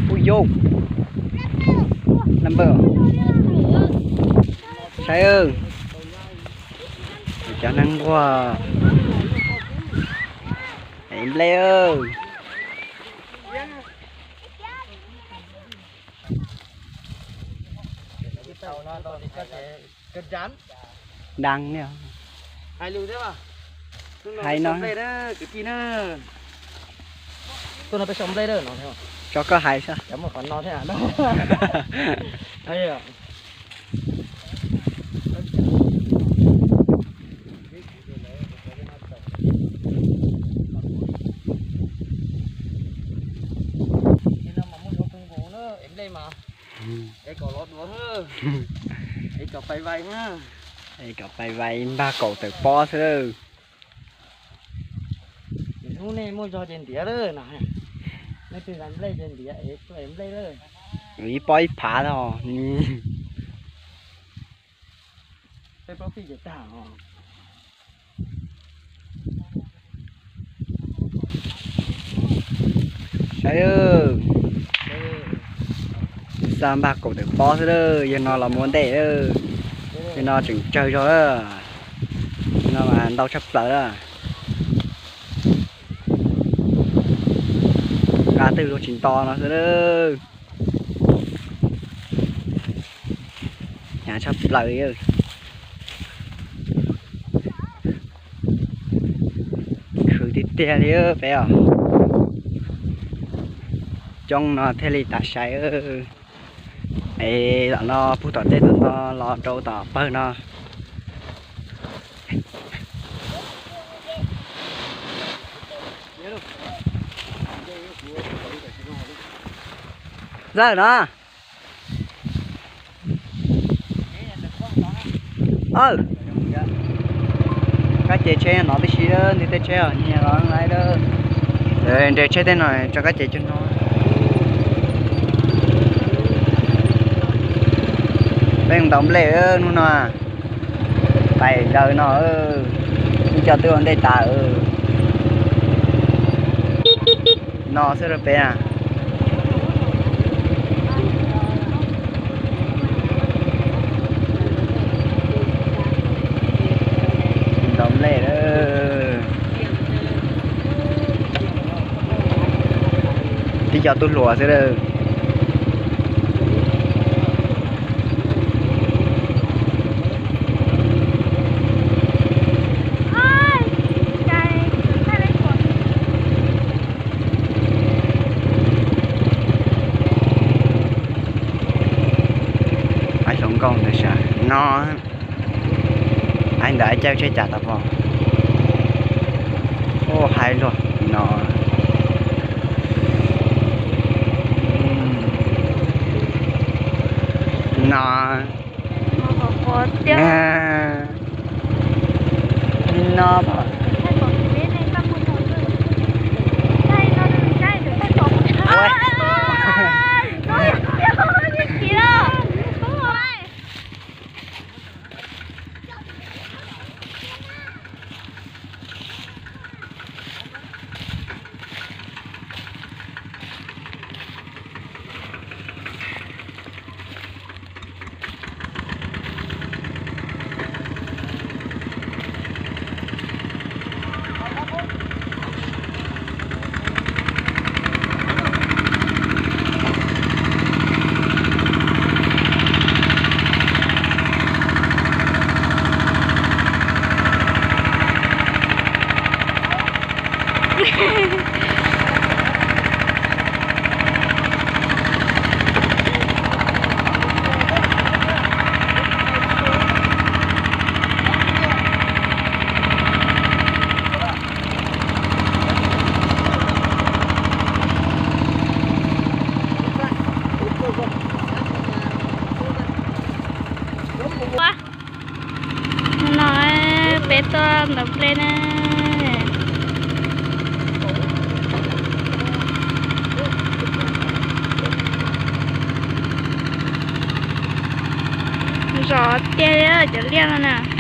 Ui yau, lab npawj, saib, cov neeg nquag, ev nplej. Dang li. Hais no. Tuaj no peb sau nplej na. Tso koj hais saib. Es kom pais vais npag kaum tawm pob xwb lawm. Hnub nej muaj zog ces ntiav lawm no. Nej twg nqa nplej ces ntiav es tuaj ev nplej lawm. Ib pob ib phav os. Peb plaub tij ces tag os. Saib, xa npag kaum tawm pob xwb lawm, yog no los mus ua ntej lawm. Yog no tseem tsawg zog lawm. Yog no mas ntau tshaj plaws lawm. Nqa twg luag tsis nto no xwb lawm. Hnyav tshaj plaws li. Khwv tiag tiag li peb os. Coob no thiaj li tas sai. Es tom no puag tom tej tom no los rau tom pawg no. Zawj no. Kab ces tsheb no tib si, nws tej tsheb os, nyias los lawm. Nres tsheb tej no tso kab ces cog no. Peb ntaus nplej hnub no. Pais daws no, ib co twb ua ntej tas. No xwb rau peb na. Ntaus nplej lawm. Tib co tub hluas xwb lawm. Hais hluas nkauj ntawd sas no. Hais ntawd caij tsheb cas tau pom. Ua hais luag no. No. No. No peb tuaj ntaus nplej na. Zom tiag li cov liaj no na.